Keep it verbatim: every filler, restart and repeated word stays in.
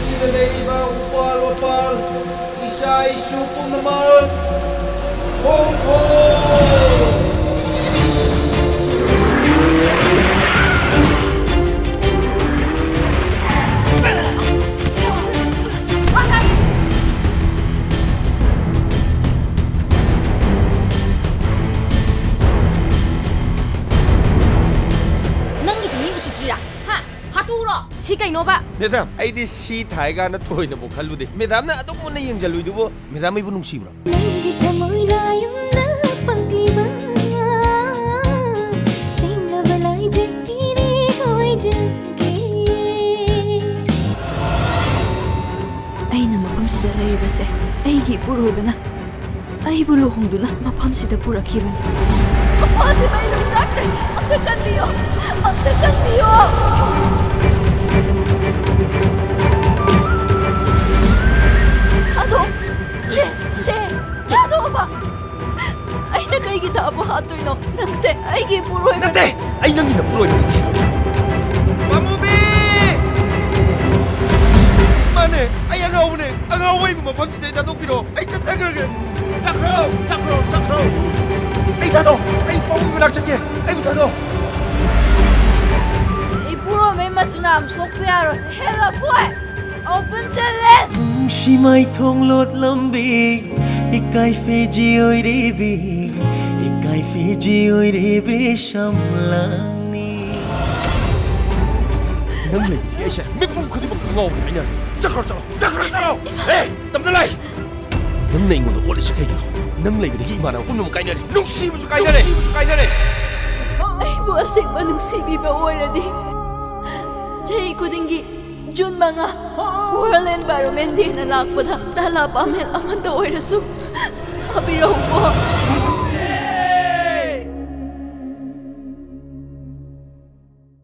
ꯁꯤꯗ ꯂꯩꯔꯤꯕ ꯎꯄꯥꯜ ꯋꯥꯄꯥꯜ, ꯏꯆꯥ ꯏꯁꯨ ꯄꯨꯝꯅꯃꯛ, ꯍꯣꯡꯈꯣ! ꯅꯪꯒꯤꯁꯤ ꯃꯤ ꯎꯁꯤꯠꯇ꯭ꯔꯤꯔꯥ? ꯍꯥ? ꯍꯥꯠꯇꯣꯛꯎꯔꯣ? ꯁꯤ ꯀꯩꯅꯣꯕ? ꯃꯦꯗꯥꯝ, ꯑꯩꯗꯤ ꯁꯤ ꯊꯥꯏꯒꯥꯅ ꯊꯣꯏꯅꯕꯨ ꯈꯜꯂꯨꯗꯦ꯫ ꯃꯦꯗꯥꯝꯅ ꯑꯗꯨꯛ ꯃꯨꯟꯅ ꯌꯦꯡꯁꯤꯜꯂꯨꯏꯗꯨꯕꯨ, ꯃꯦꯗꯥꯝ ꯑꯩꯕꯨ ꯅꯨꯡꯁꯤꯕ꯭ꯔꯣ? ꯅꯪꯒꯤ ꯊꯃꯣꯏ ꯂꯥꯌꯨꯝꯗ ꯄꯛꯂꯤꯕ ꯁꯦꯡꯂꯕ ꯂꯥꯏꯖꯦꯛ ꯏꯔꯦ ꯑꯣꯏꯖꯒꯦ꯫ ꯑꯩꯅ ꯃꯐꯝꯁꯤꯗ ꯂꯩꯔꯤꯕꯁꯦ ꯑꯩꯒꯤ ꯏꯄꯨꯔꯣꯏꯕꯅ ꯑꯩꯕꯨ ꯂꯨꯍꯣꯡꯗꯨꯅ ꯃꯐꯝꯁꯤꯗ ꯄꯨꯔꯛꯈꯤꯕꯅꯤ꯫ ꯃꯄꯥꯁꯤꯕꯨ ꯑꯩ ꯂꯣꯏ ꯆꯠꯈ꯭ꯔꯦ꯫ ꯑꯝꯇ ꯀꯟꯕꯤꯌꯣ꯫ ꯑꯝꯇ ꯀꯟꯕꯤꯌꯣ꯫ ꯊꯥꯗꯣꯛ꯫ ꯁꯦ, ꯁꯦ, ꯊꯥꯗꯣꯛꯑꯣꯕ꯫ ꯑꯩꯅ ꯀꯩꯒꯤ ꯊꯥꯕ ꯍꯥꯠꯇꯣꯏꯅꯣ? ꯅꯪꯁꯦ ꯑꯩꯒꯤ ꯏꯄꯨꯔꯣꯏꯕꯅꯤ꯫ ꯅꯠꯇꯦ! ꯑꯩ ꯅꯪꯒꯤ ꯅꯄꯨꯔꯣꯏꯕ ꯅꯠꯇꯦ꯫ ꯄꯥꯃꯨꯕꯤ! ꯃꯥꯅꯦ, ꯑꯩ ꯑꯉꯥꯎꯕꯅꯦ꯫ ꯑꯉꯥꯎꯕ ꯑꯩꯕꯨ ꯃꯐꯝꯁꯤꯗ ꯊꯥꯗꯣꯛꯄꯤꯔꯣ꯫ ꯑꯩ ꯆꯠꯆꯈ꯭ꯔꯒꯦ꯫ ꯆꯠꯈ꯭ꯔꯣ, ꯆꯠꯈ꯭ꯔꯣ, ꯆꯠꯈ꯭ꯔꯣ꯫ ꯑꯩ ꯊꯥꯗꯣꯛ꯫ ꯑꯩ ꯄꯥꯃꯨꯕꯤ ꯃꯅꯥꯛ ꯆꯠꯀꯦ꯫ ꯑꯩꯕꯨ ꯊꯥꯗꯣꯛ꯫ ꯏꯄꯨꯔꯣꯏꯕꯩ ꯃꯆꯨ ꯅꯥꯝ ꯁꯣꯛꯄ ꯌꯥꯔꯣꯏ꯫ ꯍꯦꯜꯂ ꯐꯣꯏ꯫ Open the list! ꯅꯨꯡꯁꯤ ꯃꯥꯏꯊꯣꯡ ꯂꯣꯠꯂꯝꯕꯤ, ꯏꯀꯥꯏ ꯐꯤꯖꯤ ꯑꯣꯏꯔꯤꯕꯤ, ꯏꯀꯥꯏ ꯐꯤꯖꯤ ꯑꯣꯏꯔꯤꯕꯤ ꯁꯝꯂꯥꯡꯅꯤ꯫ ꯅꯪ ꯂꯩꯕꯗꯒꯤ ꯑꯩꯁꯦ ꯃꯤꯄꯨꯝ ꯈꯨꯗꯤꯡꯃꯛ ꯉꯥꯎꯕꯅꯤ ꯍꯥꯏꯅꯔꯦ꯫ ꯆꯠꯈ꯭ꯔꯣ, ꯆꯠꯂꯣ, ꯆꯠꯈ꯭ꯔꯣ, ꯆꯠꯂꯣ! ꯑꯦ, ꯇꯝꯅ ꯂꯥꯏ! ꯅꯪꯅ ꯑꯩꯉꯣꯟꯗ ꯑꯣꯠꯂꯤꯁꯦ ꯀꯩꯒꯤꯅꯣ? ꯅꯪ ꯂꯩꯕꯗꯒꯤ ꯏꯃꯥꯟꯅꯕ ꯄꯨꯝꯅꯃꯛ ꯀꯥꯏꯅꯔꯦ꯫ ꯅꯨꯡꯁꯤꯕꯁꯨ ꯀꯥꯏꯅꯔꯦ꯫ ꯅꯨꯡꯁꯤꯕꯁꯨ ꯀꯥꯏꯅꯔꯦ꯫ ꯑꯩꯕꯨ ꯑꯁꯦꯡꯕ ꯅꯨꯡꯁꯤꯕꯤꯕ ꯑꯣꯏꯔꯗꯤ, ꯆꯍꯤ ꯈꯨꯗꯤꯡꯒꯤ ꯖꯨꯟ ꯃꯉꯥ World Environment Dayꯅ ꯂꯥꯛꯄꯗ ꯇꯥꯂꯥ ꯄꯥꯃꯦꯜ ꯑꯃꯠꯇ ꯑꯣꯏꯔꯁꯨ ꯊꯥꯕꯤꯔꯛꯎꯀꯣ꯫